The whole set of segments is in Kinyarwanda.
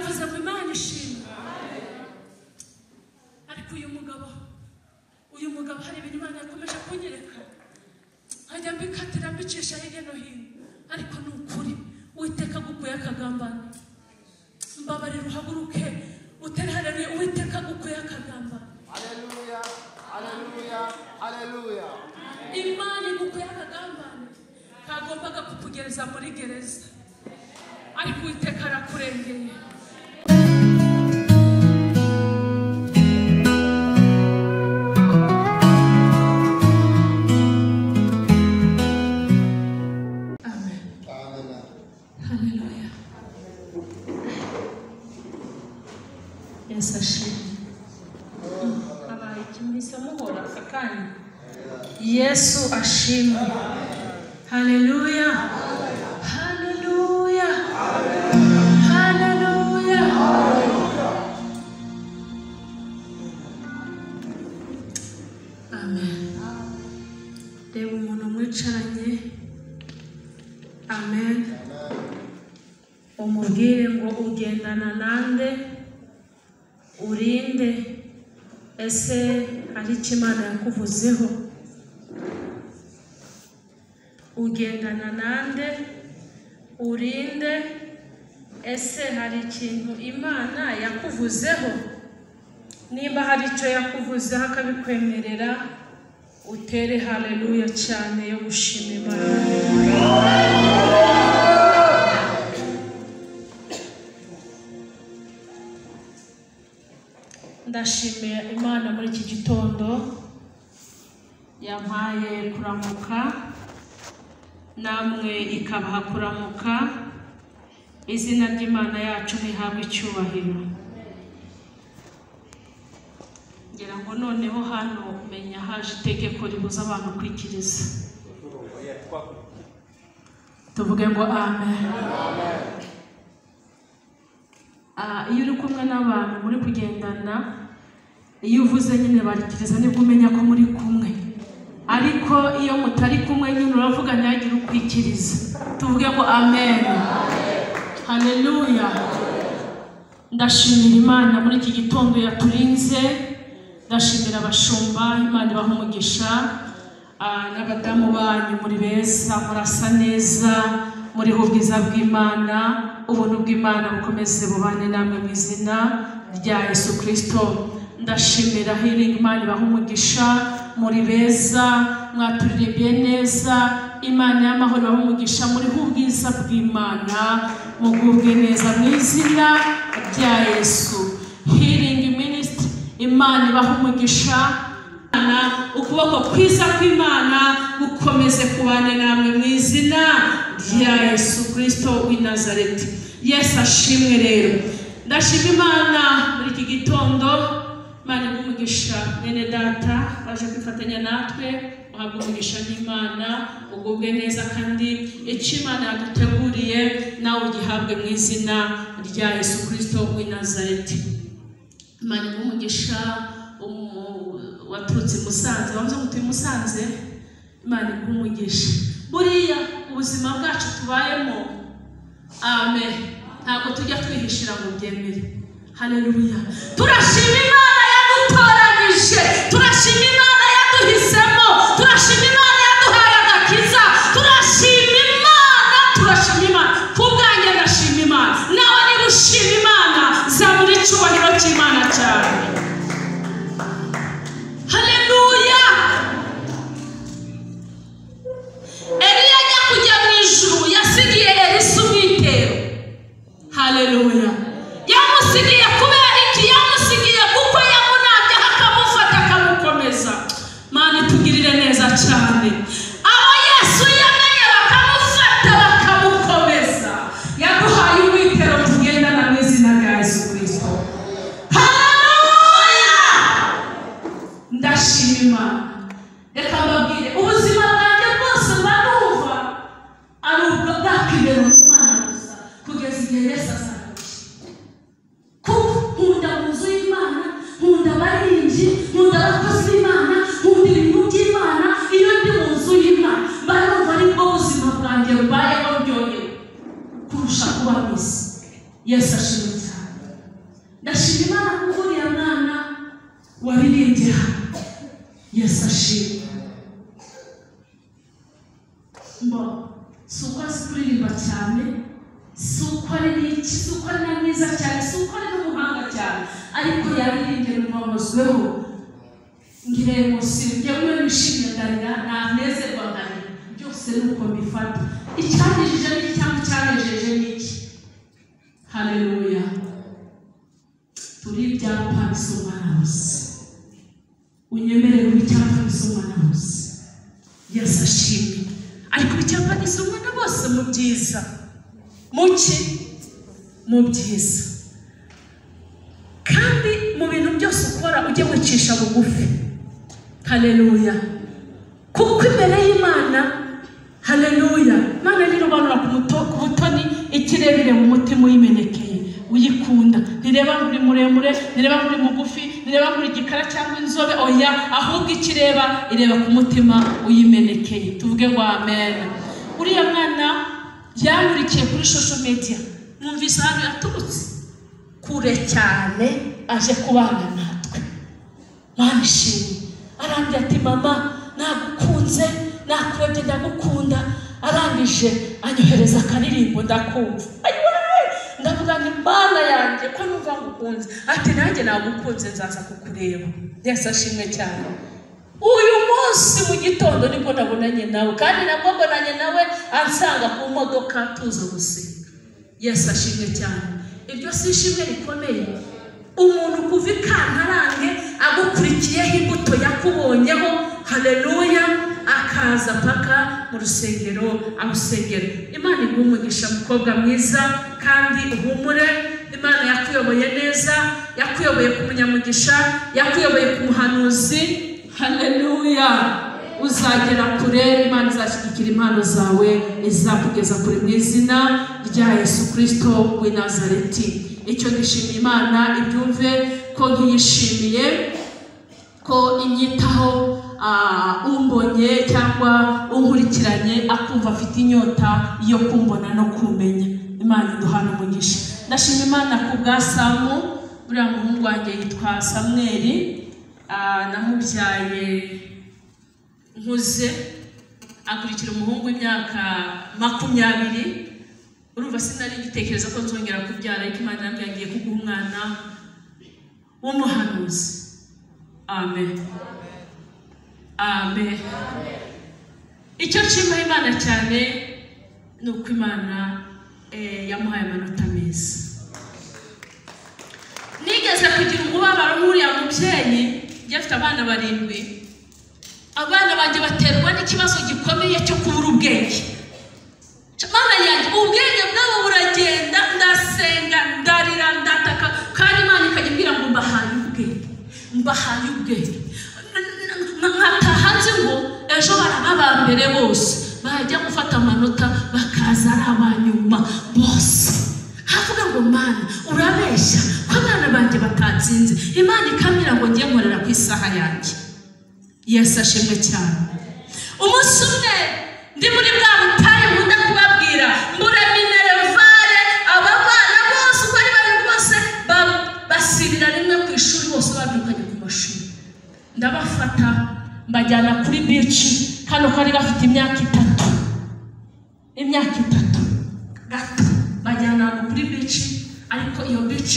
Ndavuze ngo Imana ishimwe. Ariko uyu mugabo hari ibintu Imana yakomeje kunyereka, nkajya mbikatira mbicisha hirya no hino, ariko ni ukuri Uwiteka agukuye akagambane. Mbabarira uhaguruke utere haleluya. Uwiteka agukuye akagambane. Haleluya, haleluya, haleluya. Imana igukuye akagambane kagombaga kukugereza muri gereza, ariko Uwiteka arakurengeye. Amen. Amen. Haleluya. Yesu ashimwe. Abaye ikimwisa muhora aka kanya. Yesu ashimwe. Haleluya. Haleluya. Haleluya. Amen. Reba umuntu mwicaranye. Amen. Umubwire ngo ugendana nande, urinde. Ese hari icyo Imana yakuvuzeho? Ugendana nande, urinde. Ese hari ikintu Imana yakuvuzeho? Nimba hari icyo yakuvuzeho akabikwemerera, utere haleluya cyane yo gushima Imana. Ndashimiye Imana muri iki gitondo yampaye kuramuka, namwe ikabaha kuramuka. Izina ry'Imana yacu rihabwe icyubahiro. Ngira ngo noneho hano menya haje itegeko ribuza abantu kwikiriza. Tuvuge ngo amen. Iyo uri kumwe n'abantu muri kugendana, iyo uvuze nyine barikiriza nibwo umenya ko muri kumwe. Ariko iyo mutari kumwe nyine uravuga ntihagire ukwikiriza. Tuvuge ngo amen. Haleluya. Ndashimira Imana muri iki gitondo yaturinze. Ndashimira abashumba, Imana ibaha umugisha, n'abadamu banyu muri beza, murasa neza, muriho ubwiza bw'Imana. Ubuntu bw'Imana bukomeze bubane namwe mu izina rya Yesu Kristo. Ndashimira Healing, Imana ibaha umugisha, muri beza, mwaturirimbiye neza. Imana y'amahoro ibaha umugisha, muriho ubwiza bw'Imana, mugubwe neza mu izina rya Yesu. Healing Ministry, Imana ibaha umugisha. Ukuboko kwiza kw'Imana gukomeze kubane namwe mu izina rya Yesu Kristo w'i Nazareti. Yesu ashimwe. Rero ndashima Imana muri iki gitondo. Imana iguhe umugisha mwene data waje kwifatanya natwe, uhabwe umugisha n'Imana, ugubwe neza, kandi icyo Imana yaduteguriye nawe ugihabwe mu izina rya Yesu Kristo w'i Nazareti. Imana iguhe umugisha waturutse i Musanze, wavuze ngo utuye i Musanze. Imana iguhe umugisha. Buriya ubuzima bwacu tubayemo, amen, ntabwo tujya twihishira ngo byemere. Haleluya. Turashima Imana yadutoranyije, turashima Imana yaduhisemo, turashima Imana yaduhaye agakiza, turashima Imana, turashima Imana. Ku bwanjye ndashima Imana, nawe niba ushima Imana zamura icyubahiro cy'Imana cyane. Haleluya. Eliya ajya kujya mu ijuru yasigiye Elisa umwitero. Haleluya. Yamusigiye kubera iki? Yamusigiye kuko yamunabye akamufata akamukomeza. Mana itugirire neza cyane. Abo Yesu yamenye bakamufata bakamukomeza, yaduhaye umwitero tugendana mu izina rya Yesu Kristo. Haleluya. Ndashima Imana. Reka mbabwire ubuzima bwanjye bwose mba numva ari ubwo bwakwibera mu Mana gusa kugeza igihe Yesu azagarukira. Kuko nkunda mu nzu y'Imana, nkunda abaririmbyi, nkunda abakozi b'Imana, nkunda ibintu by'Imana. Iyo ndi mu nzu y'Imana mba numva ari bwo buzima bwanjye bubayeho buryohewe kurusha kuba mu isi. Yesu ashimwe cyane. Ndashima Imana kuko uriya mwana waririmbye hano. Yesu ashimwe. Mbo si uko azi kuririmba cyane, si uko ari n'iki, si uko ari na mwiza cyane, si uko ari n'umuhanga cyane, ariko yaririmbye numva. Ngira emotion, njyewe nishimye ndarira, nanezerwa nkarira, byose ni uko mbifata. Icyanejije ni iki cyangwa icyanejeje ni iki? Haleluya. Turi ibyapa bisomwa na bose. Unyemerere ube icyapa bisomwa na bose. Yesu ashimwe. Ariko icyapa gisomwa na bose mu byiza. Muki? Mu byiza. Kandi mu bintu byose ukora ujye wicisha bugufi. Haleluya. Kuko imbere y'Imana, haleluya, Imana ntirobanura ku butoni, ikirebire mu mutima uyimenekeye, uyikunda. Ntireba ngo uri muremure, ntireba ngo uri mugufi, ntireba ngo uri igikara cyangwa inzobe, oya, ahubwo ikireba ireba ku mutima uyimenekeye. Tuvuge ngo amen. Uriya mwana yankurikiye kuri social media, mwumvise ahantu yaturutse kure cyane aje kubana natwe. Mana ishimwe. Arambwira ati mama nagukunze, nakurebye ndagukunda. Arangije anyohereza akaririmbo ndakumva. Ayiwe, ndavuga nti Mana yanjye ko numva ngukunze. Ati nanjye nagukunze, nzaza kukureba. Yesu ashimwe cyane. Uyu munsi mu gitondo nibwo nabonanye nawe, kandi nabwo mbonanye nawe ansanga ku modoka tuza gusenga. Yesu ashimwe cyane. Iryo si ishimwe rikomeye. Umuntu kuva ikantarange agukurikiyeho imbuto yakubonyeho, haleluya, akaza paka mu rusengero aho usengera. Imana iguhe umugisha mukobwa mwiza, kandi uhumure. Imana yakuyoboye neza, yakuyoboye ku munyamugisha, yakuyoboye ku muhanuzi. Haleluya. Uzagera kure, Imana izashyigikira impano zawe, izakugeza kure mu izina rya Yesu Kristo w'i Nazareti. Icyo nishimiye Imana ibyumve ko nkiyishimiye, ko inyitaho, umbonye cyangwa unkurikiranye akumva afite inyota yo kumbona no kumenya. Imana iduhana umugisha. Ndashima Imana ku bwa Samu, uriya muhungu wanjye yitwa Samweli, namubyaye nkuze, akurikira umuhungu w'imyaka 20. Urumva sinari ngitekereza ko nzongera kubyara, ariko Imana yarambwiye ngiye kuguha umwana w'umuhanuzi. Amen. Amen. Icyo nshima Imana cyane ni uko Imana yamuhaye amanota meza. Nigeze kugira umubabaro nk'uriya mubyeyi, njye afite abana 7. Abana banjye baterwa n'ikibazo gikomeye cyo kubura ubwenge. Mana yanjye, ubwenge bwabo buragenda, ndasenga, ndarira, ndataka, kandi Imana ikajya imbwira ngo mbahaye ubwenge, mbahaye ubwenge. Nkataha nzi ngo ejo baraba aba mbere bose, bajya gufata amanota bakaza ari abanyuma bose. Havuga ngo Mana urabeshya ko abana banjye batatsinze. Imana ikambwira ngo ngiye nkorera ku isaha yanjye. Yesu ashimwe cyane. Umunsi umwe ndi muri bwa butayu nkunda kubabwira, mbura minerevare, aba bana bose uko ari babiri bose basibira rimwe ku ishuri, bose babyukanye ku mashuri. Ndabafata mbajyana kuri beach, kano kari gafite imyaka 3. Imyaka 3 gato bajyana kuri beach, ariko iyo beach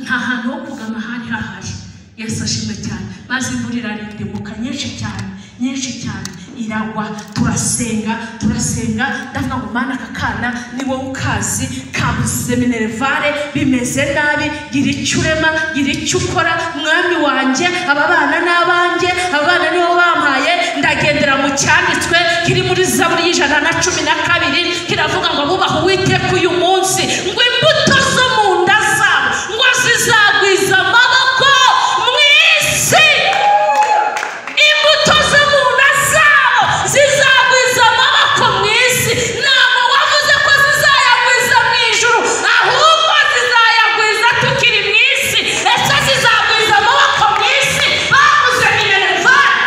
nta hantu ho kugama hari hahari. Yesu ashimwe cyane. Maze imvura irarindimuka nyinshi cyane, nyinshi cyane, iragwa. Turasenga, turasenga, ndavuga ngo Mana aka kana ni wowe ukazi, kabuze minerevare, bimeze nabi, gira icyo urema, gira icyo ukora, mwami wanjye, aba bana n'abanjye, aba bana nibo bampaye. Ndagendera mu cyanditswe kiri muri Zaburi 112, kiravuga ngo abubaha Uwiteka uyu munsi, ngo imbuto zo mu nda zabo ngo zizagwiza amaboko mu isi. Imbuto zo mu nda zabo zizagwiza amaboko mu isi. Ntabwo wavuze ko zizayagwiza mu ijuru, ahubwo zizayagwiza tukiri mu isi. Ese zizagwiza amaboko mu isi? Bavuze minerevare.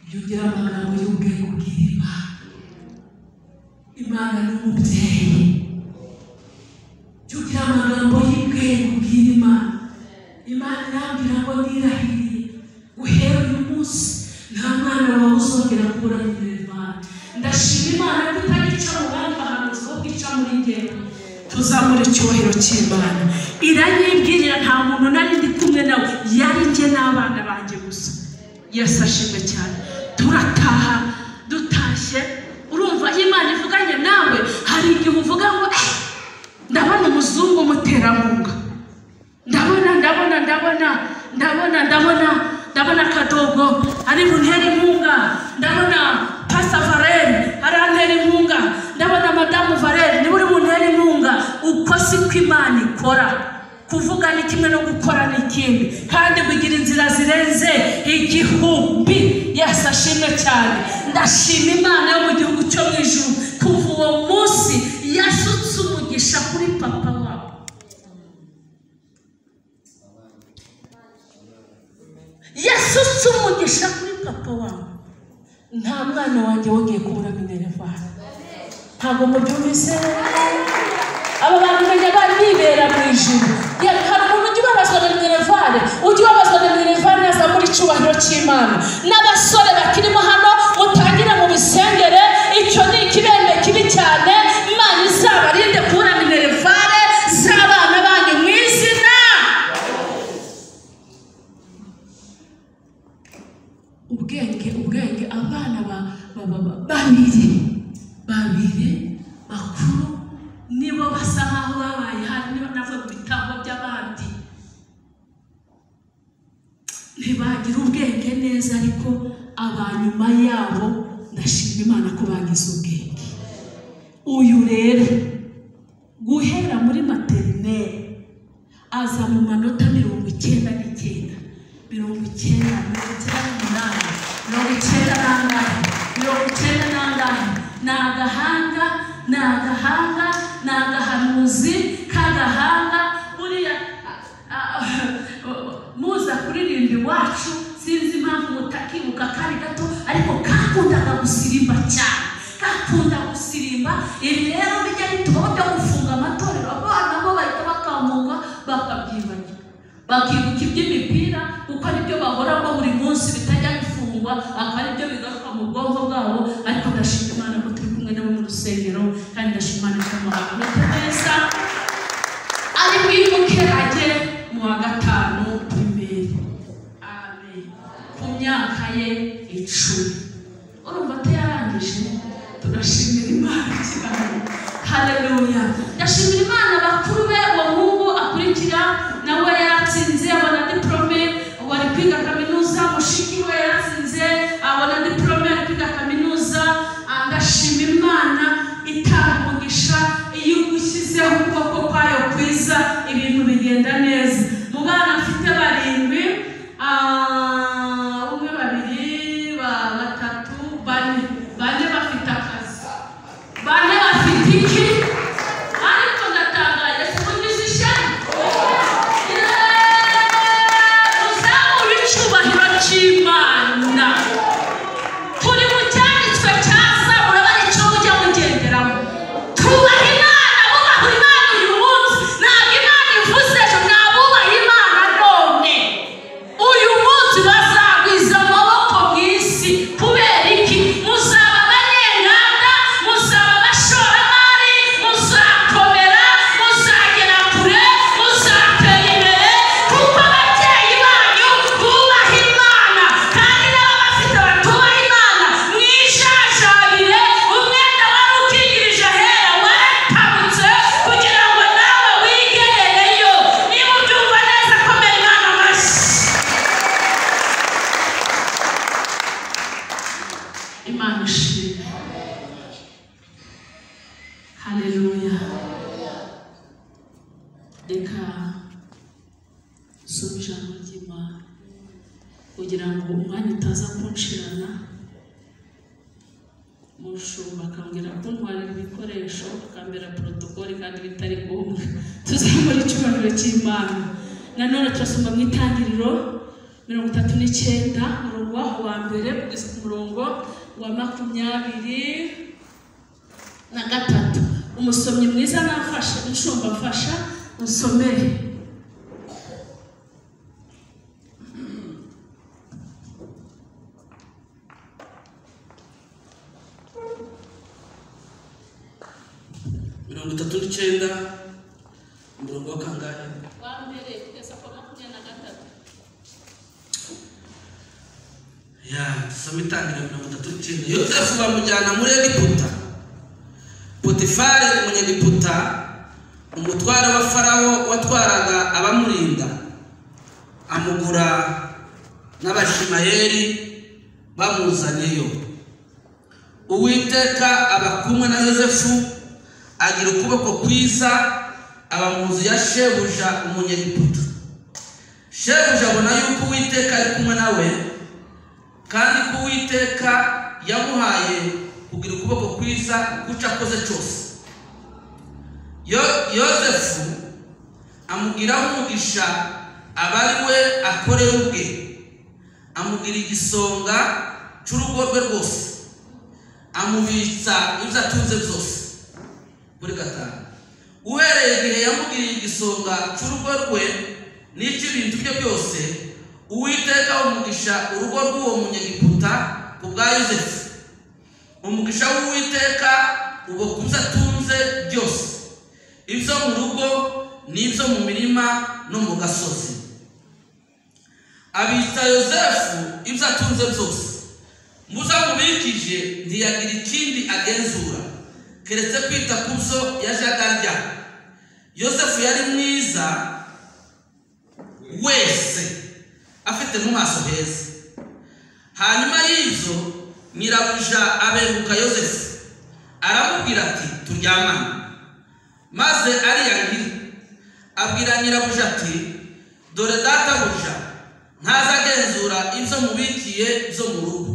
Jya ugira amagambo y'ubwenge ubwira Imana. Imana ni umubyeyi. Jya ugira amagambo y'ubwenge ubwira Imana. Imana irambwira ngo nirahiriye guhera uyu munsi nta mwana wawe uzongera kubura minerivare. Ndashima Imana ko itagica mu bandi bahanuzi ahubwo ica muri njyewe. Tuzamura icyubahiro cy'Imana. Iranyibwirira, nta muntu nari ndi kumwe nawe, yari njye n'abana banjye gusa. Yesu ashimwe cyane. Turataha, dutashye, urumva iyo Imana ivuganye nawe hari igihe uvuga ngo ndabona umuzungu umuterankunga, ndabona ndabona ndabona ndabona ndabona ndabona Kadogo ari buntere inkunga, ndabona Pastor Varene arantera inkunga, ndabona Madamu Varene niwe uri buntere inkunga. Uko siko Imana ikora. Kuvuga ni kimwe no gukora ni ikindi, kandi kugira inzira zirenze igihumbi. Yesu ashimwe cyane. Ndashima Imana yo mu gihugu cyo mu ijuru, kuva uwo munsi yasutse umugisha kuri papa wabo. Yasutse umugisha kuri papa wabo. Nta mwana wanjye wongeye kubura minerivare. Ntabwo mubyumvise? Aba bantu bajya bibera mu ijuru. Hari umuntu ujya ubabazwa na minerivare, ujya ubabazwa na minerivare nazamura icyubahiro cy'Imana. N'abasore bakirimo hano mutangire mu bisengere, icyo ni ikibembe kibi cyane. Imana izabarinde kubura minerivare z'abana banyu mu izina. Ubwenge, ubwenge, abana babiri bakuru nibo basa nkaho babaye hari, niba navuga ku bitambo by'abandi ntibagira ubwenge neza, ariko abanyuma yabo ndashima Imana ko bagize ubwenge. Uyu rero guhera muri materineri aza mu manota 99, 90, 98, 94, 94. Ni agahanga, ni agahanga, ni agahanuzi k'agahanga. Buriya muza kuririmba iwacu, sinzi impamvu mutakibuka kari gato, ariko kakundaga gusirimba cyane, kakunda gusirimba. Ibi rero bijya bituma byo gufunga amatorero, abana bo bahita bakamuka bakabyibagirwa, bakibuka iby'imipira kuko aribyo bahoramo buri munsi, bitajya bifungwa, akaba aribyo bigaruka mu bwonko bwabo. Ariko ndashima Imana ko turi kumwe nabo mu rusengero, kandi ndashima Imana ko amanota meza ari bwibuke ajye mu wa 5 primaire. Amen. Ku myaka ye 10. Urumva atayarangije. Turashimira Imana cyane. Haleluya. Ndashimira Imana bakuru be, uwo muhungu akurikira nawe yaratsinze abona diplome, ubu ari kwiga kaminuza. Mushiki we yaratsinze abona diplome, ari kwiga kaminuza. Ndashima Imana itanga umugisha, iyo ugushyizeho ukuboko kwayo kwiza ibintu bigenda neza. Mu bana mfite 7, 1, 2, 3, 4 bafite akazi, 4 bafite iki. Ariko ndatangaye, mugize ishyari. Muzamure icyubahiro cy'Imana. Turi mu cyanditswe cya Zaburi, aba ari cyo mujya mugenderamo. Tubaha Imana, bubaha Imana uyu munsi. Ntabwo Imana ivuze ejo, ntabubaha Imana none. Uyu munsi bazagwiza amaboko mu isi. Kubera iki? Muzaba abanyenganda, muzaba abashoramari, muzakomera, muzagera kure, muzatera imbere, kuko ababyeyi banyu bubaha Imana. Kandi n'ababafite batubaha Imana, mwijajabire. Umwenda wari ukingirije ahera waratabutse kugira ngo nawe wigerereyo. Niba ubyumva neza, komera Imana amashyi. Imana ishimwe. Haleluya. Reka nsome ijambo ry'Imana kugira ngo umwanya utaza kunshirana. Mushumba akambwira kuntwarira ibikoresho, akambera protokoli kandi bitari ngombwa. Tuzamura icyubahiro cy'Imana. Nanone turasoma mu Itangiriro 39, umurongo waho wa mbere kugeza ku murongo wa 23. Umusomyi mwiza nafashe, umushumba mfasha unsomere. Mirongo itatu n'icyenda, umurongo wa kangahe? Wa mbere kugeza ku 23. Ya, dusome itangira 39. Yosefu bamujyana muri Egiputa. Potifari umunyegiputa, umutware wa Farawo watwaraga abamurinda, amugura n'Abashimayeli bamuzanyeyo. Uwiteka aba kumwe na Yosefu, agira ukuboko kwiza, aba mu nzu ya shebuja umunyegiputa. Shebuja abona yuko Uwiteka ari kumwe nawe, kandi ko Uwiteka yamuhaye kugira ukuboko kwiza kuco akoze cyose. Yosefu amugiraho umugisha, aba ari we akorera ubwe, amugira igisonga cy'urugo rwe rwose, amubitsa ibyo atunze byose. Kuri 5, uhereye igihe yamugiriye igisonga cy'urugo rwe n'icy'ibintu bye byose, Uwiteka umugisha urugo rw'uwo munyegiputa ku bwa Yosefu. Umugisha w'Uwiteka uba ku byo atunze byose, ibyo mu rugo n'ibyo mu mirima no mu gasozi. Abitsa Yosefu ibyo atunze byose, muzo amubikije ntiyagira ikindi agenzura keretse kwita ku byo yajyaga arya. Yosefu yari mwiza wese, afite mu maso heza. Hanyuma y'ibyo nyirabuja abenguka Yosefu, aramubwira ati turyamane. Maze ariyangira, abwira nyirabuja ati dore databuja ntazagenzura ibyo mubikiye byo mu rugo,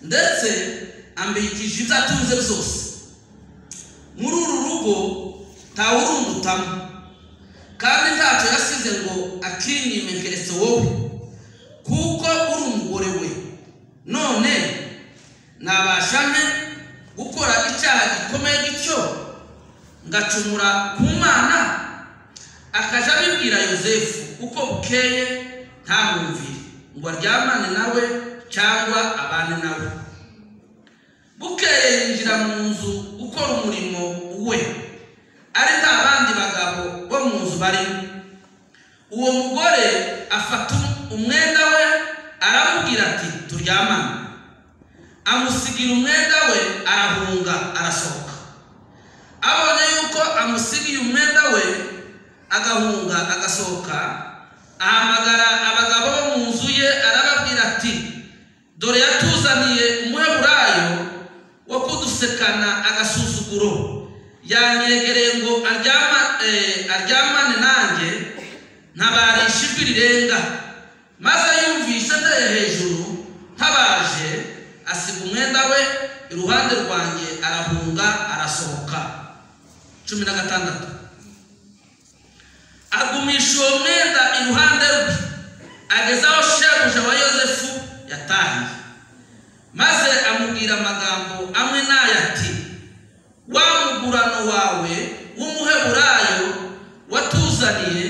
ndetse ambikije ibyo atunze byose. Muri uru rugo ntawurundutamo, kandi ntacyo yasize ngo akinyime keretse wowe, kuko uri umugore we. None nabasha nte gukora icyaha gikomeye gityo, ngacumura ku Mana? Akaja abibwira Yosefu uko bukeye, ntamwumvire ngo aryamane nawe cyangwa abane nawe. Bukeye yinjira mu nzu gukora umurimo we, ari nta bandi bagabo bo mu nzu barimo. Uwo mugore afata umwenda we, aramubwira ati turyamane. Amusigira umwenda we, arahunga, arasohoka. Abonye yuko amusigiye umwenda we, agahunga agasohoka, ahamagara abagabo bo mu nzu ye, arababwira ati dore yatuzaniye umuheburayo wo kudusekana agasuzuguro, yanyegereye ngo aryamane nanjye, ntabarisha ijwi rirenga. Maze yumvise ateye hejuru ntabaje, asiga umwenda we iruhande rwanjye, arahunga arasohoka. 16. Agumisha uwo mwenda iruhande rwe, ageze aho shebuja wa Yosefu yatahiye. Maze amubwira amagambo amwe n'aya ati wa mugurano wawe w'umuheburayo watuzaniye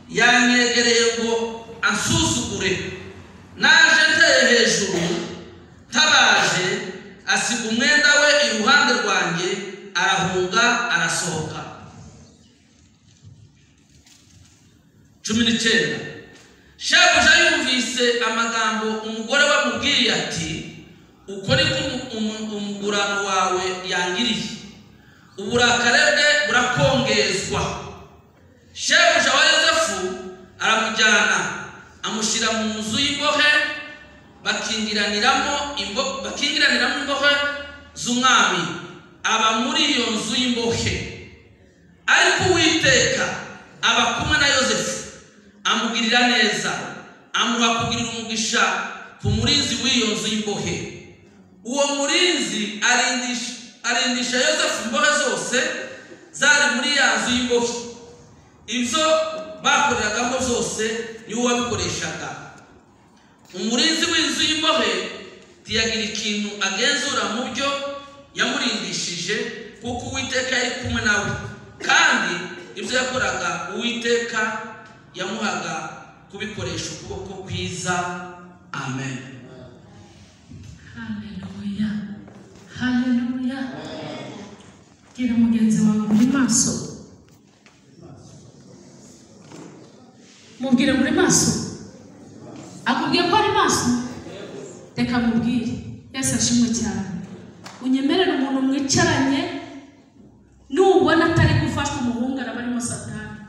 yanyegereye ngo ansuzugure, naje nteye hejuru ntabaje, asiga umwenda we iruhande rwanjye, arahunga arasohoka. 19. Shebuja yumvise amagambo umugore we amubwiye ati uko niko umugurano wawe yangiriye, uburakari bwe burakongezwa. Shebuja wa Yosefu aramujyana, amushyira mu nzu y'imbohe, bakingiraniramo imbohe z'umwami, aba muri iyo nzu y'imbohe. Ariko Uwiteka aba kumwe na Yosefu, amugirira neza, amuha kugirira umugisha ku murinzi w'iyo nzu y'imbohe. Uwo murinzi arindisha Yosefu imbohe zose zari muri ya nzu y'imbohe, ibyo bakoreragamo byose niwe wabikoreshaga. Umurinzi w'inzu y'imbohe ntiyagira ikintu agenzura mu byo yamurindishije, kuko Uwiteka yari kumwe nawe, kandi ibyo yakoraga Uwiteka yamuhaga kubikoresha ukuboko kwiza. Amen. Haleluya, haleluya. Gira mugenzi wawe muri maso, mubwire muri maso, akubwiye ko ari maso. Reka mubwire. Yesu ashimwe cyane. Unyemerere umuntu mwicaranye, nubona atari gufashwa umuhungu araba arimo Satani.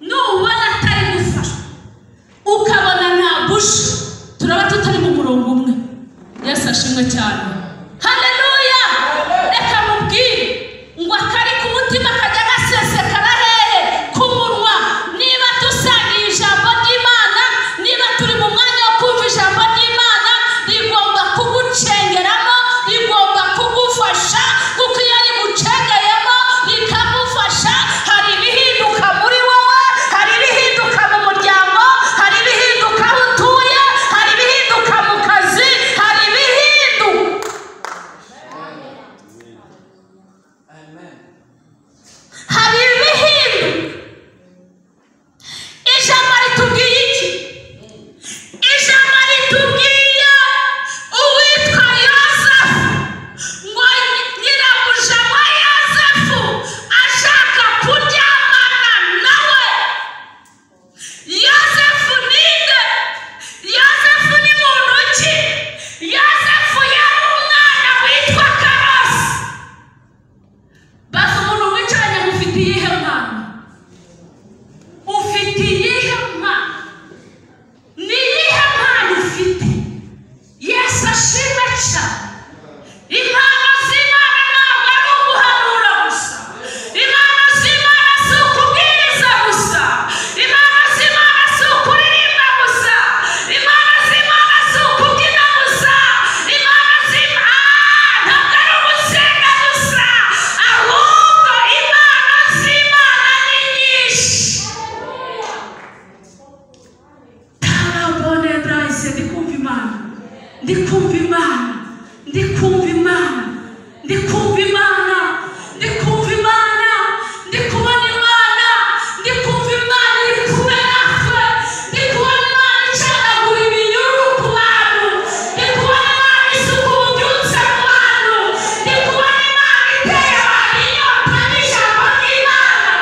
Nubona atari gufashwa ukabona nta busha, turaba tutari mu murongo umwe. Yesu ashimwe cyane. Haleluya. Reka mubwire ngo akari ku mutima kajya gasesekara hehe? Ku munwa. Niba dusangiye ijambo ry'Imana, niba turi mu mwanya wo kumva ijambo ry'Imana, rigomba kugucengeramo, rigomba kugufasha, kuko iyo rigucengeyemo rikamufasha, hari ibihinduka muri wowe, hari ibihinduka mu muryango, hari ibihinduka aho utuye, hari ibihinduka mu kazi, hari ibihinduka. Hari ibihinduka. Ijambo ritubwiye iki? Ijambo ritubwiye uwitwa Yosefu, ngo nyirabuja wa Yosefu ashaka kuryamana nawe. Yosefu ninde? Yosefu ni muntu ki? Yosefu yari umwana witwa Karosi. Baza umuntu wicaranye ngo ufite iyihe mpano? Ufite iyihe mpano? Ni iyihe mpano ufite? Yesu ashimwe cyane. Impano z'Imana ntabwo ari uguhanura gusa. Impano z'Imana si ukubwiriza gusa. Impano z'Imana si ukuririmba gusa. Impano z'Imana si ukubyina gusa. Impano z'Imana ntabwo ari ugusenga gusa, ahubwo impano z'Imana ni nyinshi. Tarabone drayise, ndikumva Imana, ndikumva Imana, ndikumva Imana, ndikumva Imana, ndikumva Imana, ndikubona Imana, ndikumva Imana iri kumwe natwe, ndikubona Imana icagagura iminyururu ku bantu, ndikubona Imana isuka ububyutse mu bantu, ndikubona Imana iteye abantu inyota n'ijambo ry'Imana.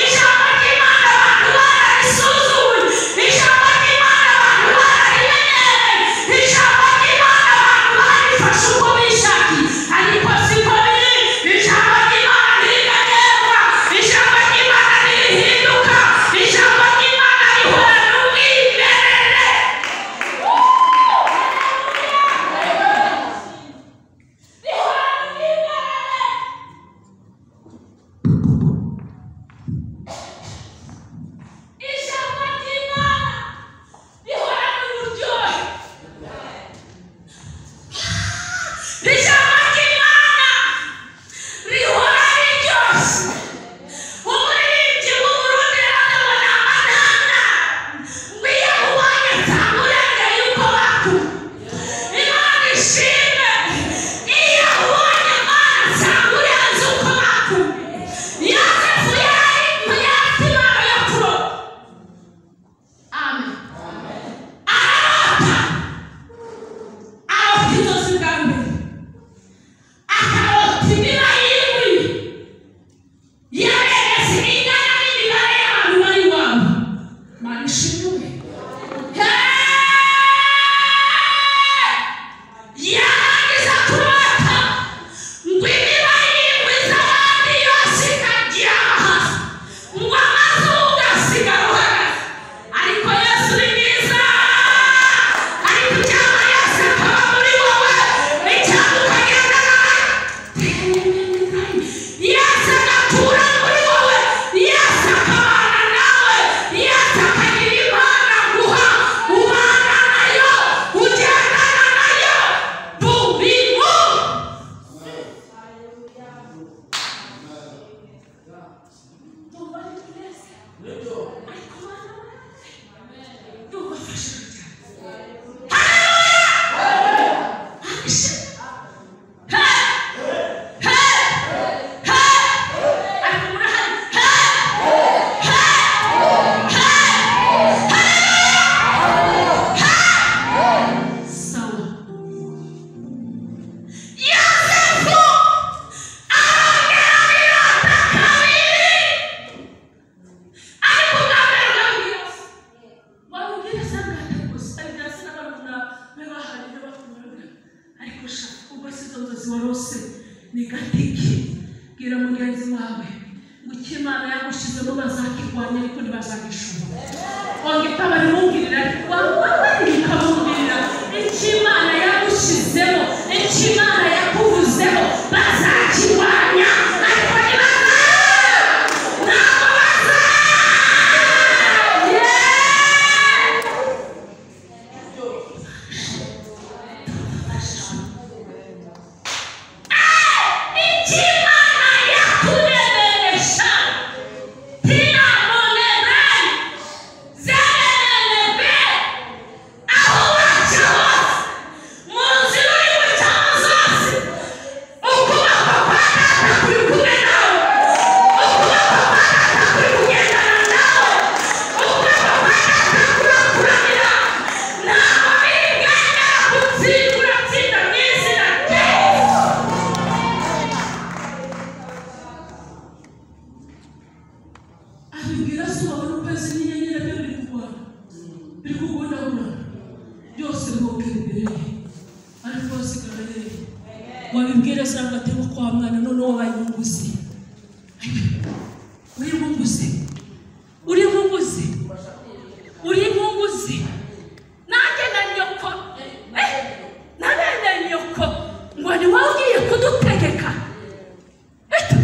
Ijambo ry'Imana abantu bararisuzuye, ijambo ry'Imana abantu bararimenyereye, ijambo ry'Imana abantu barifashe uko bishakiye, ariko siko biri. Ijambo ry'Imana ntirimenyerwa, ijambo ry'Imana ntirihinduka, ijambo ry'Imana rihorana umwimerere. Rihorana umwimerere. Ijambo ry'Imana rihorana uburyohe. Ijambo ry'Imana rihora riryoshye. Umuririmbyi w'Uburundi yaravuze ngo ni amanana, ngo iyo akubonye asanga urengeye uko bakubona. Imana ishimwe, iyo akubonye Mana asanga urenze uko bakubona. Yosefu yari afite impano yo kuroba. Amen. Ararota, arota inzozi bwa mbere, akarota imiba y'ingwi yaberetse ingana n'imibare y'abantu bari iwabo. Mana ishimwe. Hey! Yarangiza kurota ngo imiba y'ingwi z'abandi yose ikaryama hasi, ngo amaze ugasigara uhagaze. Ariko Yesu ni mwiza, ariko icyampa Yesu akaba muri wowe, icyampa ukagenda nawe. Yesu agatura muri wowe, Yesu akabana nawe, Yesu akagira impano aguha, ubana nayo, ugendana nayo buri munsi. Ndumva ari twese, ariko Mana ndumva afashijwe cyane. Haleluya! Hey! Icyo Imana yagushizemo bazakirwanya ariko ntibazagishobora. Wongera barimubwirira wakamubwirira icyo Imana yagushizemo, icyo Imana yakuvuzeho bazakirwanya ariko wabibwira cyangwa atema kwa mwana none wabaye inkunguzi. Uri inkunguzi, uri inkunguzi, uri inkunguzi. Nanjye na nyoko na bene nyoko ngo ni wowe ugiye kudutegeka. Eto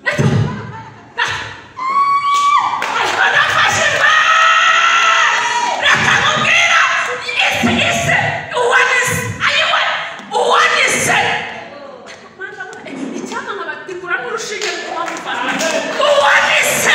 eto ariko nafashijwe. Reka nkubwira isi isi uwanise ayiwe uwanise icyampa nkabatikura n'urushinge rwamufasha uwanise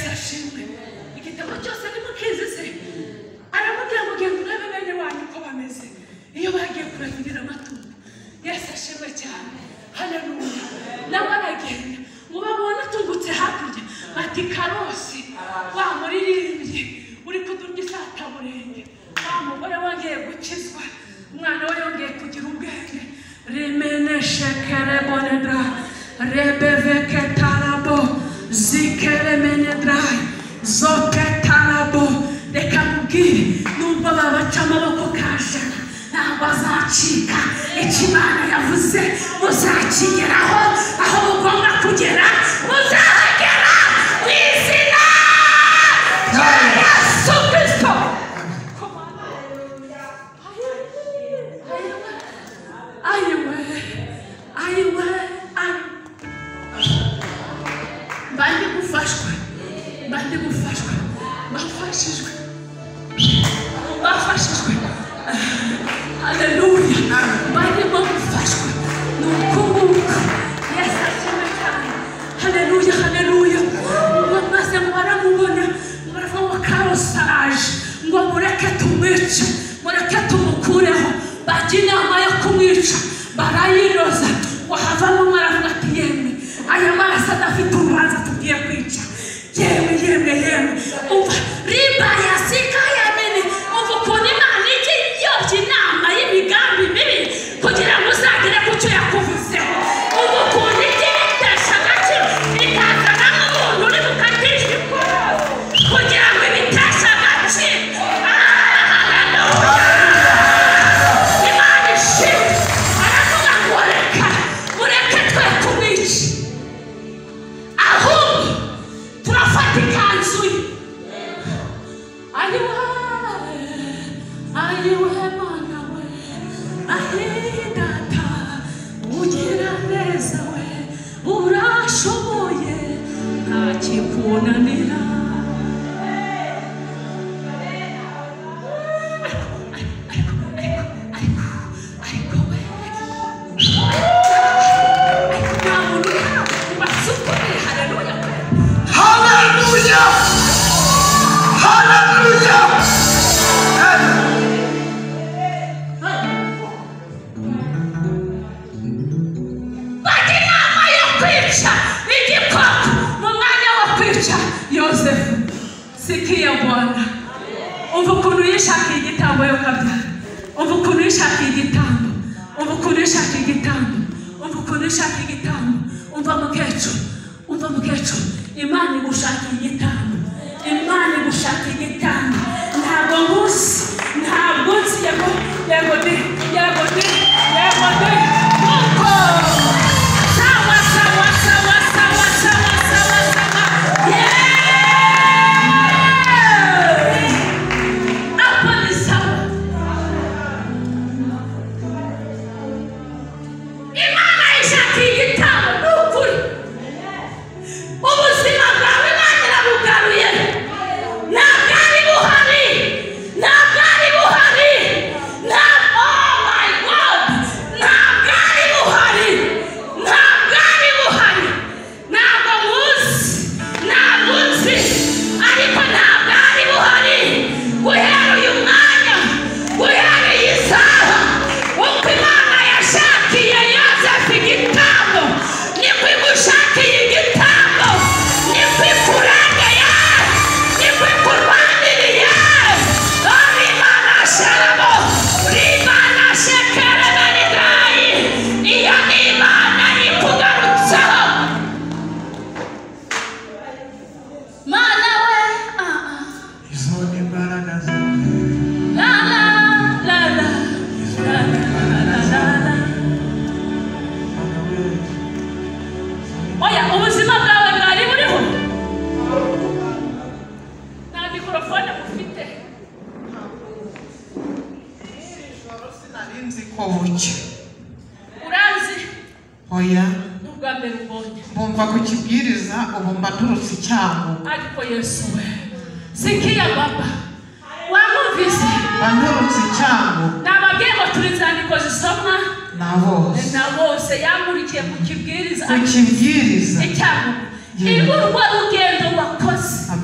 Yesu ashimwe. Igitabo cyose nimukizi se. Aramubwira ngo genda urebe bene wanyu uko bameze iyo bagiye kuragirira amatungo. Yesu ashimwe cyane. Haleluya. Nawe aragenda ngo babone atungutse hakurya bati Karosi wa muririmbyi uri kudurya isataburenge, wa mugore wongeye gukizwa, umwana we yongeye kugira ubwenge. Rimene shekere bonedra rebeveketarabo zikeremenedra zoketarabo. Reka mubwire, nubwo babaca amaboko kajana ntabwo azacika. Icyo Imana yavuze muzakigeraho, aho mugomba kugera muzahagera mu izina rya Yesu Kristo. Ayiwe, ayiwe, mba ndi gufashwa, mba ndi gufashwa, bafashijwe, bafashijwe. Haleluya. Barimo gufashwa ni ukunguka. Yesu ashimwe cyane. Haleluya, haleluya. Ngo maze ngo baramubona, ngo baravuga ngo Karosi araje, ngo mureke tumwice, mureke tumukureho. Bajya inama yo kumwica, barayinoza. Ngo havamo umwe aravuga ati yemwe, aya maraso adafite urubanza tugiye kwica. Yemwe, yemwe, yemwe. Umva riba yasika yamene. Umva ukuntu Imana ijya iyobya inama y'imigambi mibi kugira ngo uzagere ku cyo yakuvuzeho. Umva ukuntu ijya ibitesha agaciro ikazanamo umuntu uri bukatisha ikorosi kugira ngo ibiteshe agaciro. Haleluya. Imana ishimwe. Aravuga ngo reka, mureke twe kumwica, ahubwo turafata ikanzu ye. Ayiwe, ayiwe Mana we, ayi data ugira neza we, urashoboye nta kikunanira. Ariko, ariko, ariko, ariko, ariko we, ariko nta muntu uri hano ubasukumire. Haleluya we. Haleluya. Haleluya. Bajya inama yo kwica igikoko mu mwanya wo kwica Yosefu. Sikia Bwana, umva ukuntu yishakiye igitambo yo kabyara, umva ukuntu yishakiye igitambo, umva ukuntu yishakiye igitambo, umva ukuntu yishakiye igitambo. Umva mukecuru, umva mukecuru, Imana igushakiye igitambo, Imana igushakiye igitambo. Ntabwo nkuzi, ntabwo nzi. Yego, yego di, yego di, yego di. Nuko sawa, sawa, sawa, sawa, sawa, sawa, sawa. Yeah! Hapo ni sawa. Imana ishakiye igitambo ni ukuri. Ubuzima bwawe Imana irabugaruye. Ntabwo ari buhari, ntabwo ari buhari, ntabwo, oh my God, ntabwo ari buhari, ntabwo ari buhari. Ntabwo muzi, ntabwo nzi, ariko ntabwo ari buhari. Guhera uyu mwanya, guhera iyi saha, uko Imana yashakiye Yosefu igitambo, niko igushakiye igitambo, niko ikurengeye, niko ikurwaniriye. Imana sharabo, Imana shekerebenidrai, iyo ni Imana ikugarutseho. Mana we, ah, ah. Izo ni imbaraga zawe. La la la la la la la la. Mana we. Oya, ubuzima bwawe bwari buriho. Nta mikorofone mufite. Ijoro sinari nzi ko bucya. Uranzi? Oya, Ni ubwa mbere ubonye. mbumva ku kibwiriza ubu mba nturutse icyangugu. Ariko Yesu we, sikia baba, wamwumvise? Mba nturutse icyangugu Nababwiye ngo turi inzandiko zisomwa na bose. na bose. Yamurikiye ku kibwiriza Ku kibwiriza. icyangugu. Yeah. Urwo rugendo wakoze. Amen.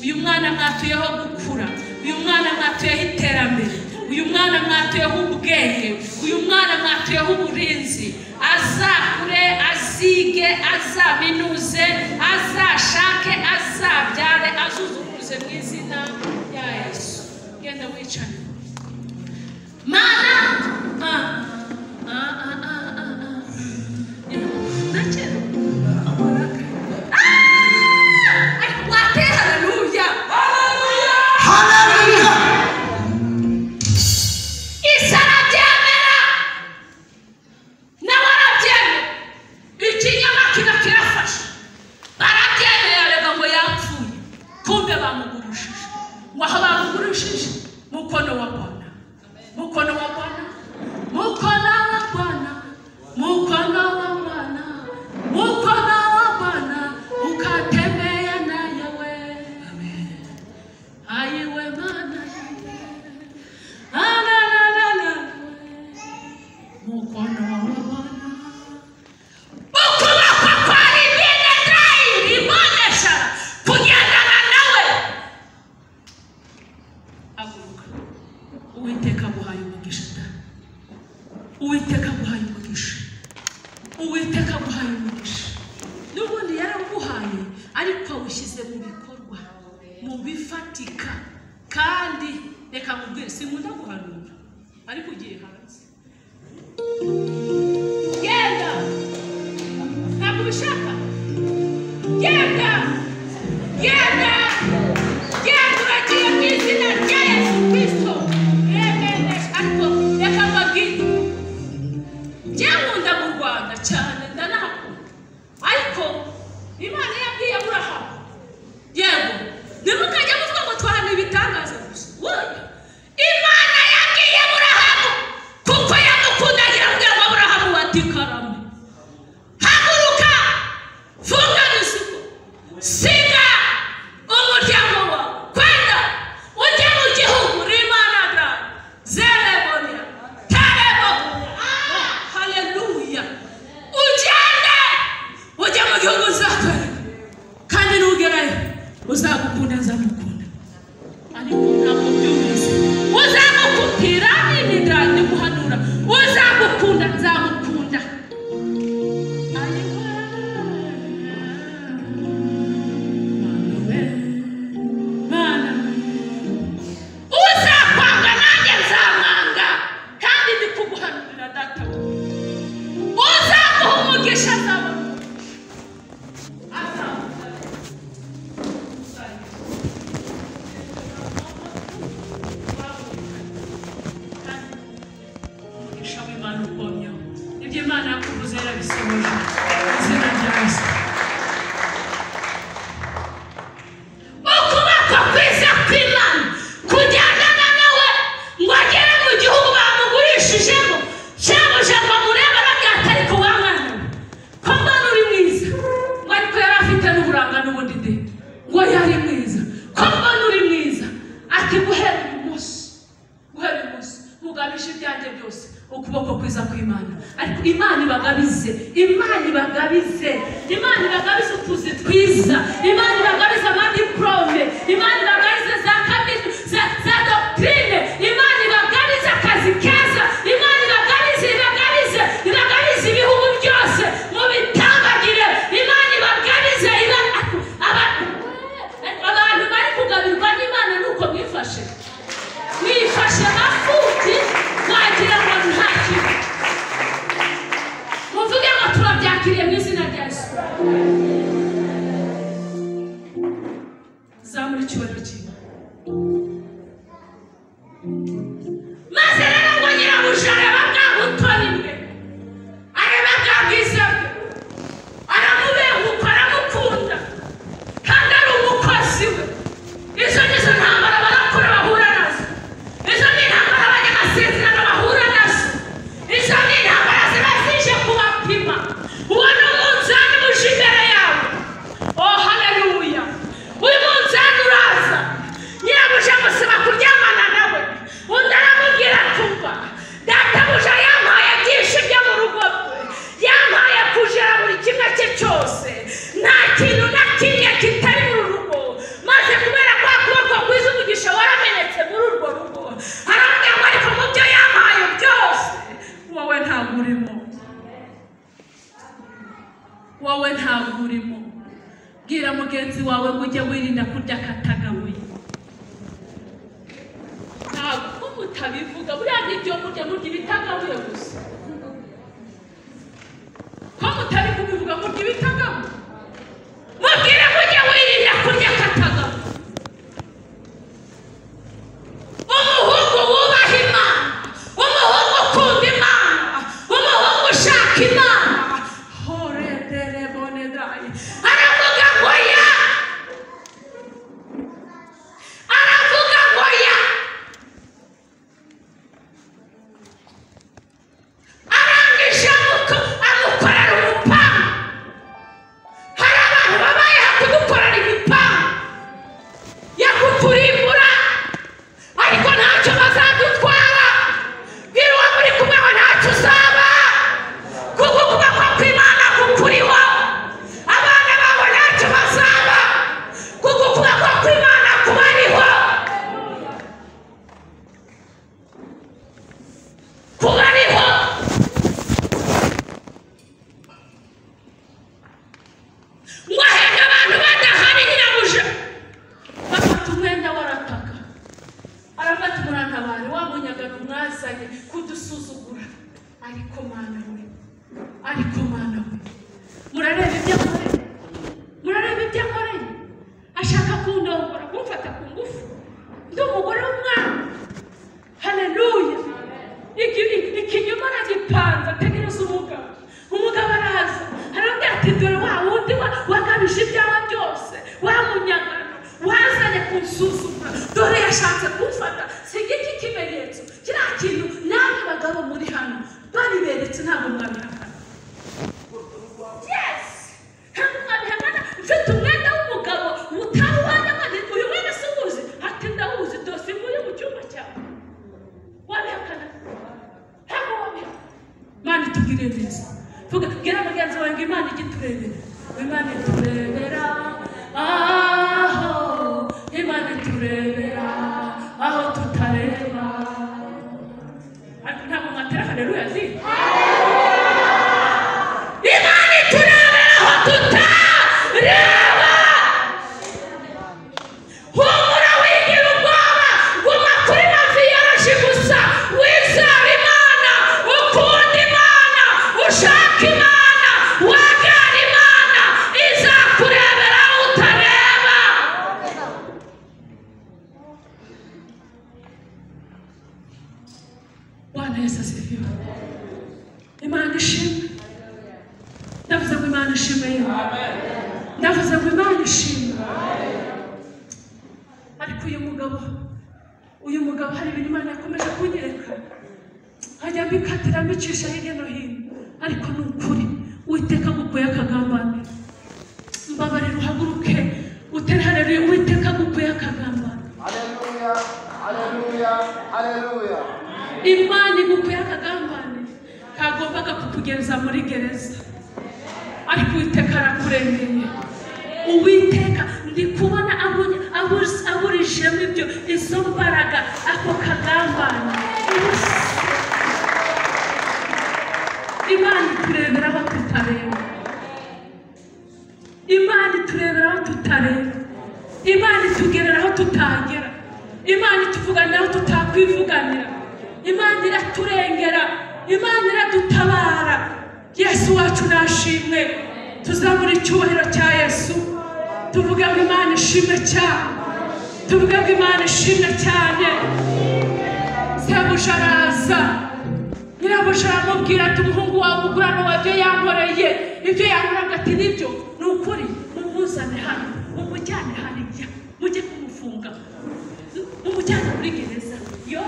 Uyu mwana mwatuyeho gukura, uyu mwana mwatuyeho iterambere, uyu mwana mwatuyeho ubwenge, uyu mwana mwatuyeho uburinzi. Azakure, azige, azaminuze, azashake, azabyare, azuzukuruze mu izina rya Yesu. Genda wicare. Mana haleluya. Haleluya. Isa arabyemera, nawe arabyemera, ikinyoma kiba kirafashe. Barabyemera rega ngo yapfuye, kumbe bamugurishije. Ngo aho bamugurishije, mukono wa Bwana, mukono wa Bwana, mukono wa Bwana, mukono wa Bwana, mukono wa Bwana ukatemea nayewe. Ayiwe mana yanjye, ala mukono wa Bwana. Ukuboko kwa Rimene Drai ribonesha kugendana nawe. Haguruka, Uwiteka aguhaye umugisha da. Uwiteka aguhaye umugisha. Uwiteka aguhaye umugisha. N'ubundi yarawuguhaye, ariko awushyize mu bikorwa, mu bifatika. Kandi reka nkubwire, sinkunda guhanura, ariko ugiye hanze. Genda, ntabwo ubishaka. Genda, genda, genda, uragiye mu izina rya Yesu Kristo. Amen. Ariko reka mbabwire, njye nkunda mu Rwanda cyane, ndanahakunda. Ariko Imana yabwiye Aburahamu, yego, ntimukajye muvuga ngo twahanuye ibitangaza gusa. Oya, Imana yabwiye Aburahamu kuko yamukundaga, iramubwira ngo Aburahamu ati karame, haguruka, funga imizigo, siga umuryango wawe, kwenda ujye mu gihugu rimana zerebonia terebo. Haleluya. Ugende ujye mu gihugu nzakwereka, kandi nugerayo uzagukunda, nzamukunda. Ariko ntabwo byumvise. Uzamukupira imidra ndi guhanura, uzagukunda nzamukunda. Ayiwe Mana we, Mana we, uzakwanga nanjye nzamwanga, kandi ndi kuguhanurira data we. Uzaguha umugisha azabona umugisha. Azabona. Umugisha w'Imana ukomyeho. Ibyo Imana yakuvuze yarabisohoje. Izina rya Yesu. Ukuboko kwiza kw'Imana kugendana nawe ngo agere mu gihugu bamugurishijemo. Shebuja ngo amurebe arabwira ati ariko wa mwana we, ko mbona uri mwiza. Ngo ariko yari afite n'uburanga n'ubundi de, ngo yari mwiza, ko mbona uri mwiza. Ati guhera uyu munsi, guhera uyu munsi mugabishe ibyanjye byose ukuboko kwiza kw'Imana. Ariko Imana ibagabize, Imana ibagabize, Imana ibagabize utuzi twiza, Imana ibagabize amadiplome, Imana ibagabize za kaminuza, za doctrine, Imana ibagabize akazi keza, Imana ibagabize, ibagabize, ibagabize ibihugu byose mubitambagire. Imana ibagabize. Abantu bari kugabirwa n'Imana nuko mwifashe, mwifashe mafuti, wagira ngo nta kintu. Muvuge ngo turabyakiriye mu izina rya Yesu. Zamura icyubahiro cy'Imana. Maze rero ngo nyirabuja areba bwa butoni bwe, areba bwa bwiza bwe, aramubenguka, aramukunda, kandi ari umukozi we. Izo nizo ntambara barakora bahura nazo, izo ni intambara abanyamasezerano bahura nazo, izo ni intambara ziba zije kubapima. Uwo ni umunzani uje imbere yawe. Oh haleluya! Uyu munzani uraza. Nimutabare wa munyagano mwazanye kudusuzugura. Ariko Mana we, ariko Mana we, murareba ibyo akoreye, murareba ibyo akoreye. Ashaka kundongora, kumfata ku ngufu, ndi umugore w'umwami. Haleluya! Ikinyoma aragipanze, ategereza umugabo. Umugabo araza arambwira ati dore wa wundi wagabije ibyawe byose, wa munyagano wazanye kunsuzugura, dore yashatse kumfata. Siga iki kimenyetso, kiriya kintu namwe bagabo muri hano babiberetse, ntabwo mwabihakana. Yes, ntabwo mwabihakana. Mfite umwenda w'umugabo utawubana, uyu mwenda siwuzi, ati ndawuzi, dore nguyu mu cyumba cyawe. Wabihakana? Ntabwo wabihakana. Imana itugirire neza. Vuga, bwira mugenzi wawe ngo Imana ijye iturebera. Imana iturebera aho, Imana iturebera aho tutareba. Ariko ntabwo mwatera haleluya zi. Imana iturebera aho tutareba. Humura wigira ubwoba, guma kuri maviyaraji gusa, wizere Imana, ukunda Imana, ushaka Imana, wagana Imana, izakurebera aho utareba. Bwana Yesu asifiwe. Imana ishimwe. Ndavuze ngo Imana ishimwe yewe. Ndavuze ngo Imana ishimwe. Ariko uyu mugabo hari ibintu Imana yakomeje kunyereka, nkajya mbikatira mbicisha hirya no hino, ariko ni ukuri Uwiteka agukuye akagambane. Mbabarira uhaguruke utere haleluya. Uwiteka agukuye akagambane. Haleluya, haleluya, haleluya. Imana igukuye akagambane kagombaga kukugeza muri gereza, ariko Uwiteka arakurengeye. Uwiteka ndi kubona aburijemo ibyo, izo mbaraga, ako kagambane. Imana iturebera aho tutareba. Imana iturebera aho tutareba. Imana itugerera aho tutagera. Imana ituvuganira aho tutakwivuganira. Imana iraturengera. Imana iradutabara. Yesu wacu nashimwe. Tuzamura icyubahiro cya Yesu. Tuvuge ngo Imana ishimwe cyane. Tuvuge ngo Imana ishimwe cyane. Sebuja araza, nyirabuja aramubwira ati umuhungu wawe umugurano wabyo yankoreye, ibyo yankoraga ati nibyo, ni ukuri, mumuzane hano, mumujyane hariya, mujye kumufunga, mumujyane muri gereza. Yo,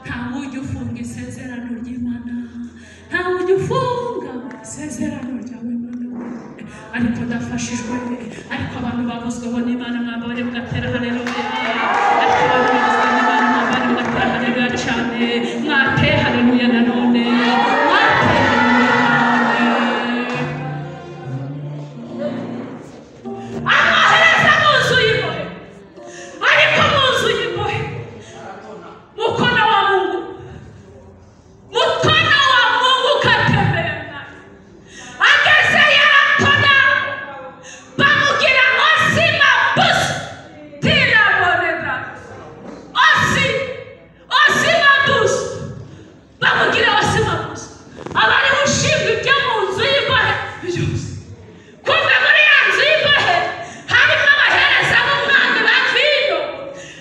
ntawe ujya ufunga isezerano ry'Imana, ntawe ujya ufunga isezerano ryawe Mana. Ariko ndafashijwe, ariko abantu bavuzweho n'Imana mwambare mugatera haleluya. Ariko abantu bavuzweho n'Imana mwambare mugatera haleluya cyane. Mwate haleluya nanone, mwate haleluya nanone. Amwohereza mu nzu y'imbohe, ariko mu nzu y'imbohe mkono wa Mungu, mkono wa Mungu ukatembea naye. Ageze yaratona, bamugira osima busu tiraborera osi osima busu, bamugira osima busu. Abari ushinzwe ibyo mu nzu y'imbohe byose. Kumbe muri ya nzu y'imbohe harimo abahereza b'umwami ba vino,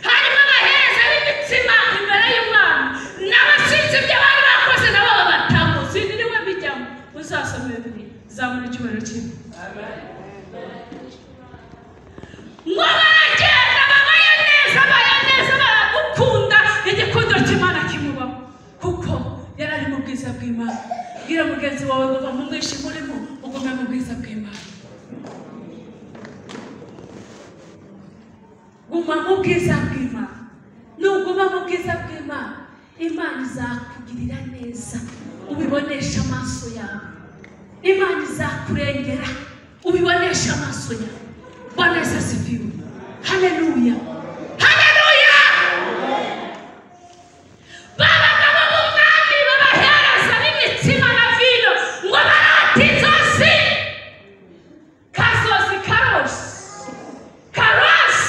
harimo abahereza b'imitsima imbere y'umwami, n'abashinzwe ibyo bari bakoze nabo babatamu. Siniriwe mbijyamo, uzasome Bibiliya, zamura icyubahiro kimwe. Ngo baragenda babayo neza, babayo neza, baragukunda, igikundiro cy'Imana kimubaho, kuko yari ari mu bwiza bw'Imana. Bwira mugenzi wawe ngo va mu mwijima urimo, ugume mu bwiza bw'Imana. Guma mu bwiza bw'Imana. Nuguma mu bwiza bw'Imana, Imana izakugirira neza, ubibonesha amaso yawe. Imana izakurengera, ubibonesha amaso yawe. Bwana Yesu asifiwe. Haleluya, haleluya. Babagabo b'umwami babahereza n'imitsima na vino, ngo barate inzozi. Kazozi karosi, karosi.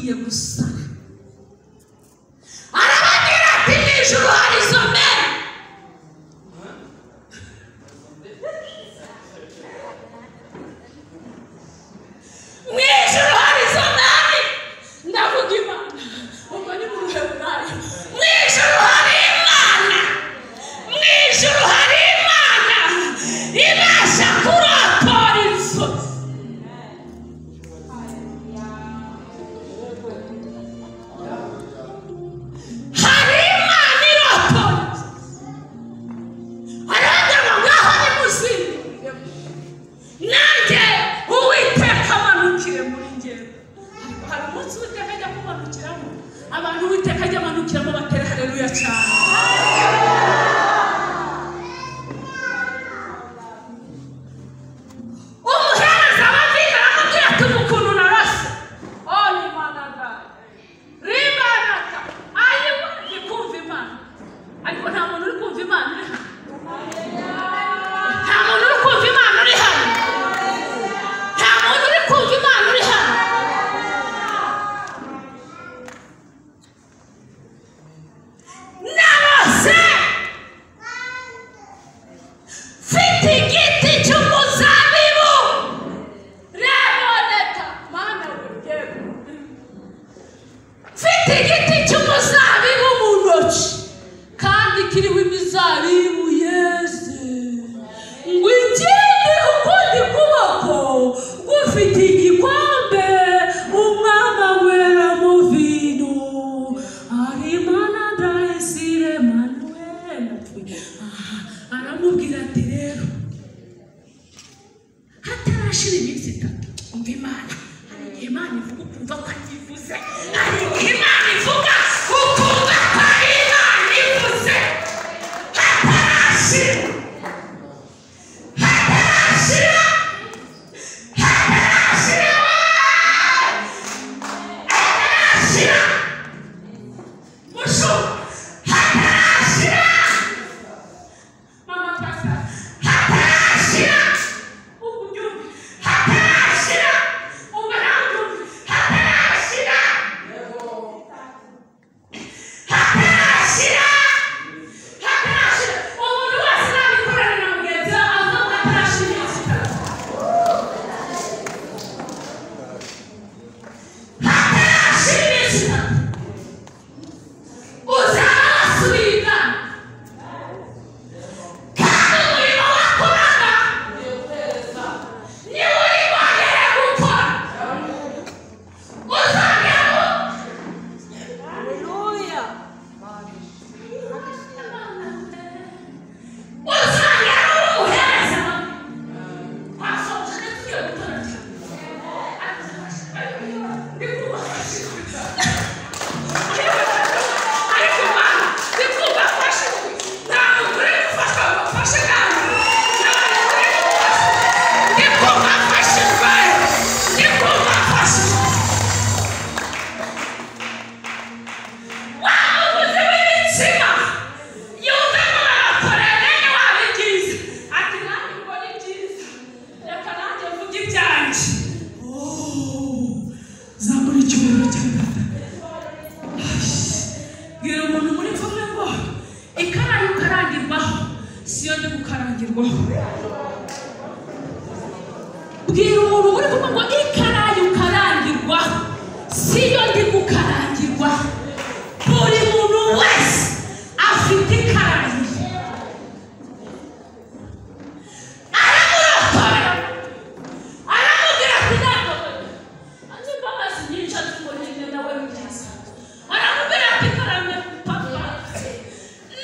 Ngiye gusara. Arababwira ati mu ijuru hari zomeri. Mu ijuru hari zomeri. Ndavuga Imana. Ubwo ni mu Ruheburayo. Mu ijuru hari Imana. Mu ijuru hari Imana ibasha kurotora inzozi. Hari Imana irotora inzozi. Arababwira ngo ngaho nimuzinde. Nanjye Uwiteka amanukire muri njyewe. Ariko hari umunsi Uwiteka ajya kumanukiramo. Abantu Uwiteka ajya amanukiramo batera haleluya cyane. Umuhereza wa vino aramubwira ati ubu ukuntu narase. Oh, Imana gayi. Rimanaka. Ayiwe ndi kumva Imana. Ariko nta muntu uri kumva Imana uri hano. Nta muntu uri kumva Imana uri hano. Nta muntu uri kumva Imana uri hano. Narose mfite igiti cy'umuzabibu. Reboneka Mana we yego. Mfite igiti cy'umuzabibu mu ntoki kandi kiriho imizabibu yeze. Ngo ikindi ukundi kuboko gufite igikombe umwami anyweramo vino. Arimana dayisire Manuel. Aramubwira ati rero hatarashira iminsi itatu umva Imana. Hari igihe Imana ivuga ukumva ko ayivuze. Hari igihe Imana ivuga ukumva ko ari Imana ivuze. Hatarashira hatarashira hatarashira hatarashira mushu hatarashira mama pasta hatarashira ubu hatarashira umva nawe ubyumve hatarashira hatarashira hatarashira. Umuntu wese nabikorana na mugenzi we avuga ngo hatarashira iminsi itatu. Hatarashira iminsi itatu uzaba wasubiye ibwami kandi umurimo wakoraga niwo uri bwongere gukora. Uzongera uzongera uri umuhereza. Twasoje tugiye gutora cyane. Ariko Mana, ndi kumva afashijwe. Ntabwo uri gufashwa ngo ufashe kandi. Ntabwo uri gufashwa. Ndi kumva afashijwe. Ndi kumva afashijwe. Wa muguzi w'imitsima yumva ngo barakorera bene wabo ibyiza. Ati nanjye mbona ibyiza. Reka nanjye mvuge ibyanjye. Oh, zamura icyubahiro cya data. Bwira umuntu muri kumwe ngo ikarayi ukarangirwaho siyo ndi gukarangirwaho. Bwira umuntu muri kumwe ngo ikarayi ukarangirwaho siyo ndi gukarangirwaho. Buri muntu wese afite ikarayi. Aramurotora aramubwira ati ntabwo imbabazi nyinshi azimurinde nawe ni byiza. Aramubwira ati karame papa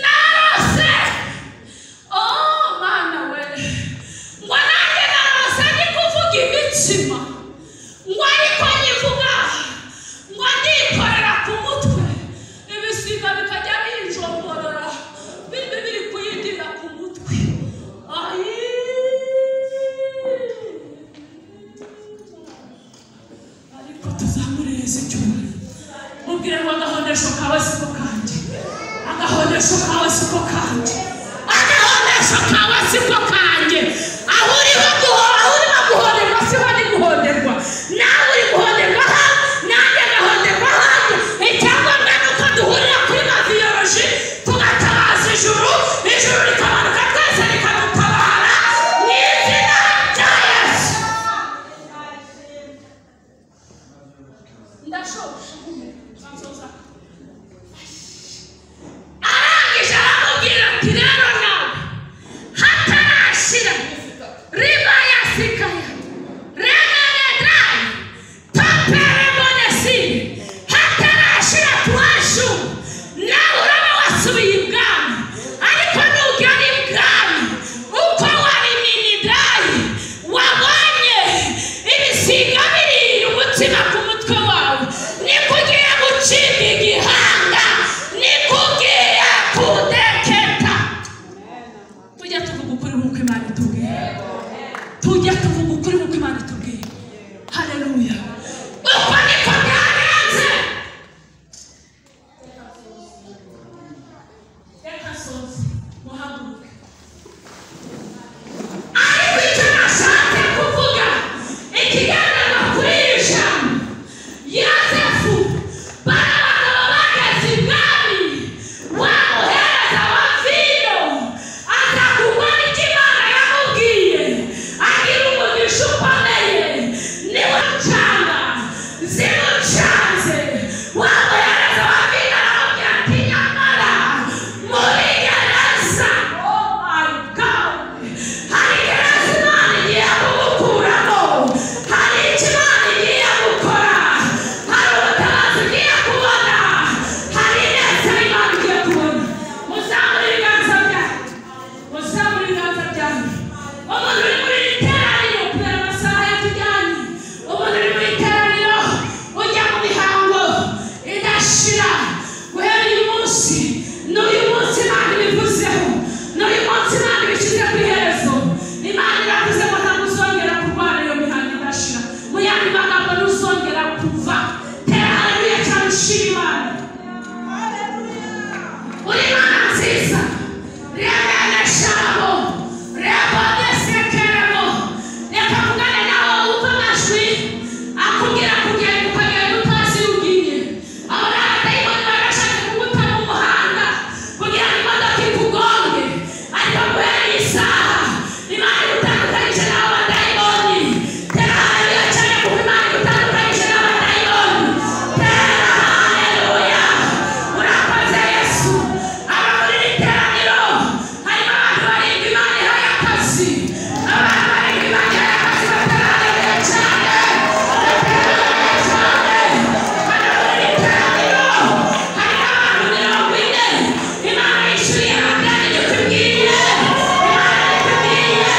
narose. Oh Mana we, ngo nanjye narose ndi kuvuga imitsima, ngo ariko nyivuga ngo ndikorera ku mutwe ibisiga bikajya binjomborora bibi biri kuyindira ku mutwe. Ayi ariko tuzamureze icyubahiro. Mubwire ngo agahondesho kawe siko kanjye. Agahondesho kawe siko kanjye. Agahondesho kawe siko kanjye. Aho urimo guhonderwa siho ndi guhonderwa. Nawe uri guhonderwa ha, nanjye ngahonderwa. Arangije aramubwira ati rero nawe hatarashira riba yasikaya remenedrayi taperemonesi hatarashira tuwashu nawe uraba wasubiye ibwami ariko nugera ibwami uko wari minidrayi wabonye ibisiga birira umutima ku mutwe wawe niko ugiye gucibwa igihanga niko ugiye kudeketa. Tujya tuvuga ukuri nk'uko Imana itubwiye, tujya tuvuga ukuri nk'uko Imana itubwiye. Haleluya. Uko niko byagenze. Reka nsoze, muhaguruke. Ariko icyo nashatse kuvuga ikiganiro kuri iri jambo, Yosefu bari abagabo bageze ibwami, wa muhereza wa vino aza kugwa n'icyo Imana yamubwiye, agira umugisha ukomeye, niwe canga zimucanze. Wa muhereza wa vino aramubwira ati nyamara muri gereza, oh my God, hari gereza Imana igiye kugukuramo, hari icyo Imana igiye gukora, hari ubutabazi ugiye kubona, hari ineza Imana igiye kubona. Muzamure ibiganza byanyu, muzamure ibiganza byanyu. Umuntu uri muri iri teraniro kubera amasaha yatujyanye, umuntu uri muri iri teraniro ujya mu mihango idashira guhera uyu munsi, n'uyu munsi Imana ibivuzeho, n'uyu munsi Imana ibishyize ku iherezo. Imana iravuze ngo ntabwo uzongera kurwara iyo mihango idashira. Mu yandi magambo ntuzongera kuva. Tera haleluya cyane ushima Imana. Uri Imana nziza. Remene shabo, rebode sekeremo. Reka mvugane nawe wumve amajwi akubwira kugenda ukagenda utazi iyo ugiye. Abo ni abadayimoni bari bashaka kuguta mu muhanda kugira ngo imodoka ikugonge, ariko guhera iyi saha Imana igutandukanyije n'abo badayimoni. Tera haleluya cyane kuko Imana igutandukanyije n'abadayimoni. Tera haleluya. Urakoze Yesu. Aba muri iri teraniro harimo abantu barindwi Imana ihaye akazi. Abantu barindwi Imana ihaye akazi, batera haleluya cyane. Batera haleluya cyane. Hano muri iri teraniro harimo abantu 40 Imana yishyuriye amadeni ntitubwiye. Imana ntitubwiye.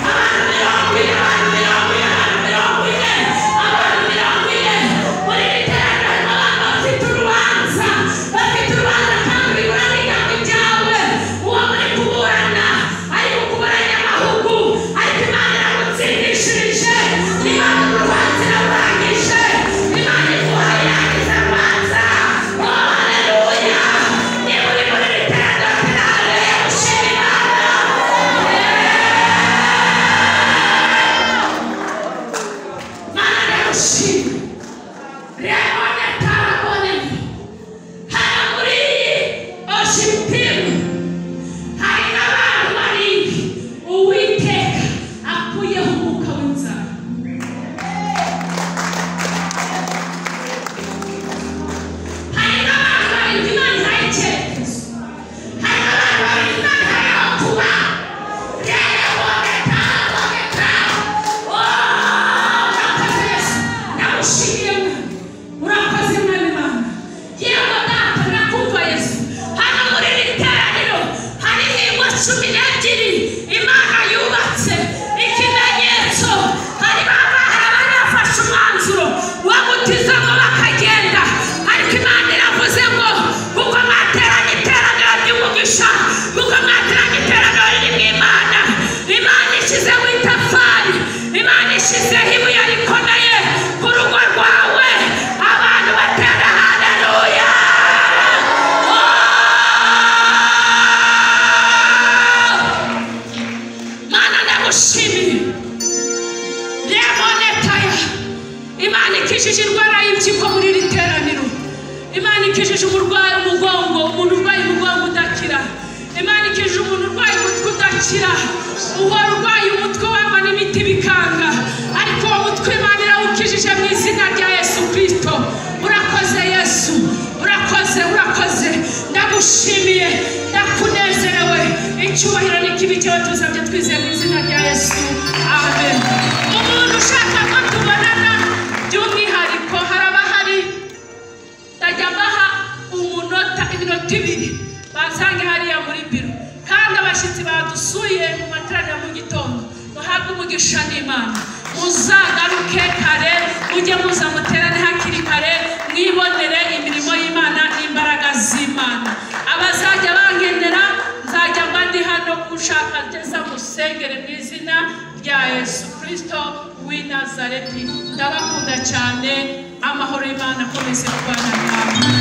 Abantu 40, abantu 40, abantu 40, abantu 40. Muri iri teraniro harimo abantu bafite urubanza, bafite urubanza kandi bibura n'igambo ryawe. Uwo muri kuburana ari kukuburanya amahugu, ariko Imana iragutsindishirije. Imana urubanza irarurangije. Imana iguhaye irangiza rubanza. Oh, haleluya. Niba uri muri iri teraniro, tera haleluya ushima Imana. Mana ndagushima. Rebone tarabone. Hano muri iyi oshiptimu hari n'abantu barindwi Uwiteka akuyeho umwuka w'inzara. Hari n'abantu barindwi Imana ihaye icyerekezo. Hari n'abantu barindwi Imana ihaye aho kuba. Rebone tarabone tarabone. Oh, urakoze Yesu. Ndagushimiye Mwami. Urakoze Mwami Imana. Yewe Data, ndakumva Yesu. Hano muri iri teraniro harimo ingo 12 Imana yubatse ikimenyetso. Hari abari bafashe umwanzuro wo gutizamo bakagenda, ariko Imana iravuze ngo kuko mwateranye iteraniro ry'umugisha, kuko mwateranye iteraniro ririmo Imana, Imana ishyizeho itafari, Imana ishyizeho ibuye rikomeye ku rugo rwawe. Abantu batera haleluya. Mana ndagushimiye. Remonetaya. Imana ikijije indwara y'impyiko muri iri teraniro. Imana ikijije umurwayi umugongo, umuntu urwaye umugongo udakira. Imana ikijije umuntu urwaye umutwe udakira. Uhora urwaye umutwe wangwa n'imiti bikanga, ariko uwo mutwe Imana irawukijije mu izina rya Yesu Kristo. Urakoze Yesu. Icyubahiro n'ikibi cyawe tuzabyo twizeye mu izina rya Yesu, amen. Umuntu ushaka ko tubonana by'umwihariko haraba hari ndajya mbaha umunota, iminota ibiri, basange hariya muri biro. Kandi abashyitsi badusuye mu materaniro mu gitondo, muhabwe umugisha n'Imana. Muzagaruke kare, mujye muza muterane hakiri kare, mwibonere imirimo y'Imana n'imbaraga z'Imana. Abazajya bangendera nzajya mba ndi hano, ushaka ngeza musengere mu izina rya Yesu Kristo w'i Nazareti. Ndabakunda cyane, amahoro y'Imana akomeze kubana namwe.